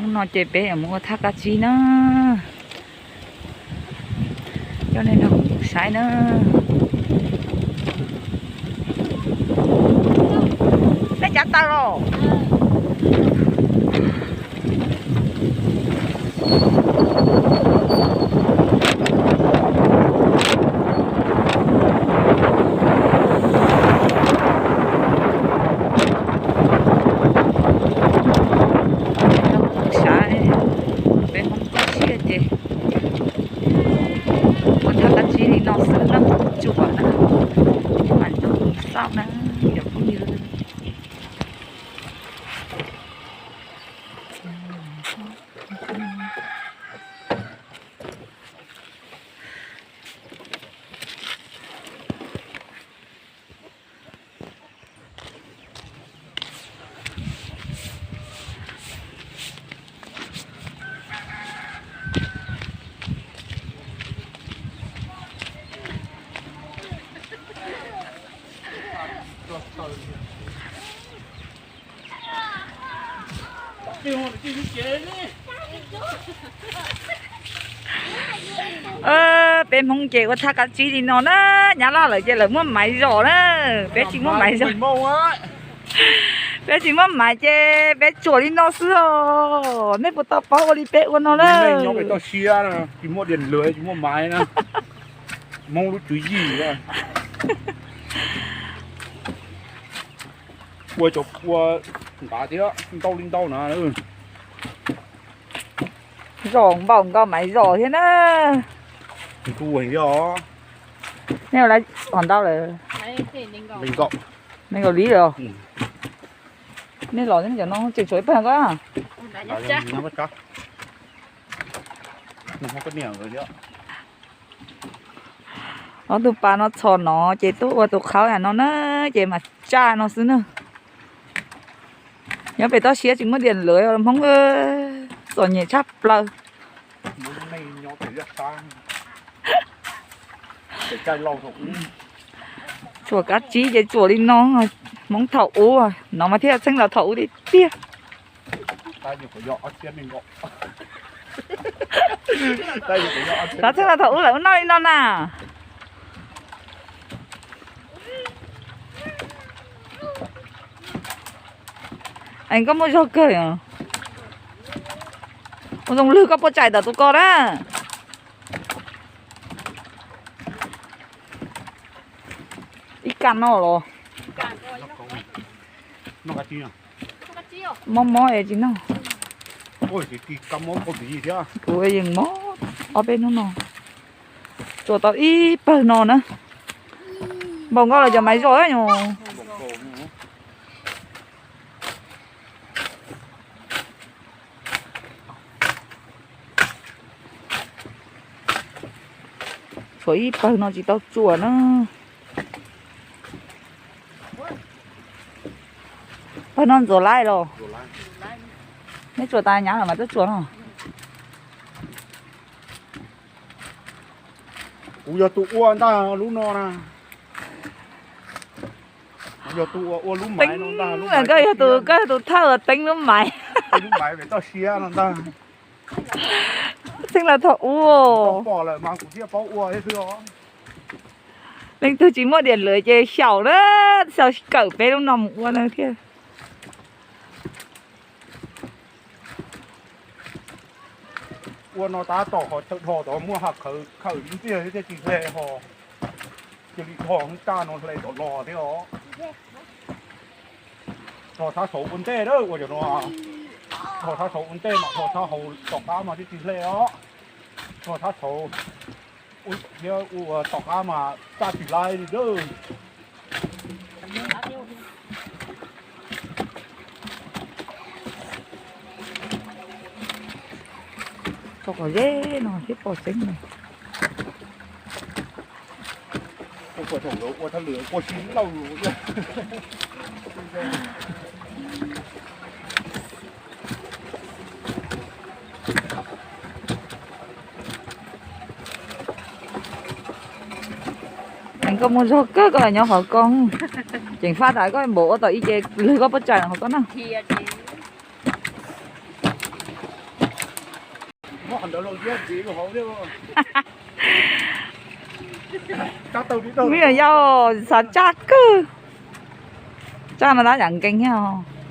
Hnub no ces peb yuav mus ua thaj kab tsib na. Coj nej nrog kuv saib na. Nej cav taws los? Saib, peb Hmoob toj siab ces ua thaj kab tsib li no xwb na, tsuas na, mam nrog kuv xauj na, cov phooj ywg. Peb Hmoob ces ua thaj kab tsib li no na, nyab laj lawv ces lawv muaj maiv zos na, peb tsis muaj maiv zos. Peb tsis muaj maiv ces peb tsuas li no xwb os. Nej puas tau paub ua li peb ua no na? Nyob pem toj siab, tsis muaj diam lwm, tsis muaj maiv na. Hmoob lub tswv yim. Ua cov ua nqav thiab ntau li ntau na. Zos npaum nkaus maiv zos thiab na. Nej ua lawm qhov ntau lawm? Nees nkaum li lawm. Nej los cov no tseem tshuav ib pawg ko. Ob tug pas no txhos no ces tuaj ua tus qhaub yam no na, ces mas tsaj no xwb na. Nyob pem toj siab tsis muaj diam lwm, Hmoob txom nyem tshaj plaws. Tsuas kab tsib ces tsuas li no, Hmoob thaum ub no mas thiaj txheej los thaum ub tiag tiag. Tab txheej los thaum ub lawm ua noj li no na. Es koj muaj zog kawg os. Ua zoo lwg koj puas tsaim ntawm tus ko na. Ib kas no los? Mob mob es tsis noj. Kuv yeej mob ob peb hnub no. Tsuas tau ib pawg no na. Npaum nkaus lawv cov maiv zos na. Tshuav ib pawg no tsis tau tsuas na. Pawg no ntxuav laib los? Neb tsuas tas nyab lawm mas tuaj tsuas no. Kuv yog tus ua ntag lub no na. Kuv yog tus ua, ua lub maiv no ntag, lub maiv. Koj yog tus, koj yog tus thawj uas teeb lub maiv. Lub maiv pem toj siab no ntag. Txheej los thaum ub. Pom lawm mas kuv thiaj paub ua thiab xwb os. Leej twg tsis muaj diam lwm ces xyaum na, xyaum kawm peb lub no mus ua na thiab. Ua no tab tom qhov chaw dhos tod muaj hav khawv khaws ib ntxiag thiab thiaj tsis hle ho. Cia li dhos hoob kaj no hle tom los thiab os. Dhos sab saud ua ntej lawm ua cov no. Dhos sab saud ua ntej mas dhos sab hauv tom qab mas thiaj tsis hle os. Dhos sab saud thiab ua tom qab mas taj tsis laib li lawm. Tso kom ze no thiab pom tseeb. Ua thaj lwm ua si lauj. Koj muaj zog kawg koj los nyob hauv koj. Ceev faj tas koj npaum ua tau ib ce lwg koj pob tsaig hauv koj na. Mib yau xav tsaj kawg. Tsaj no tab yam nkees thiab.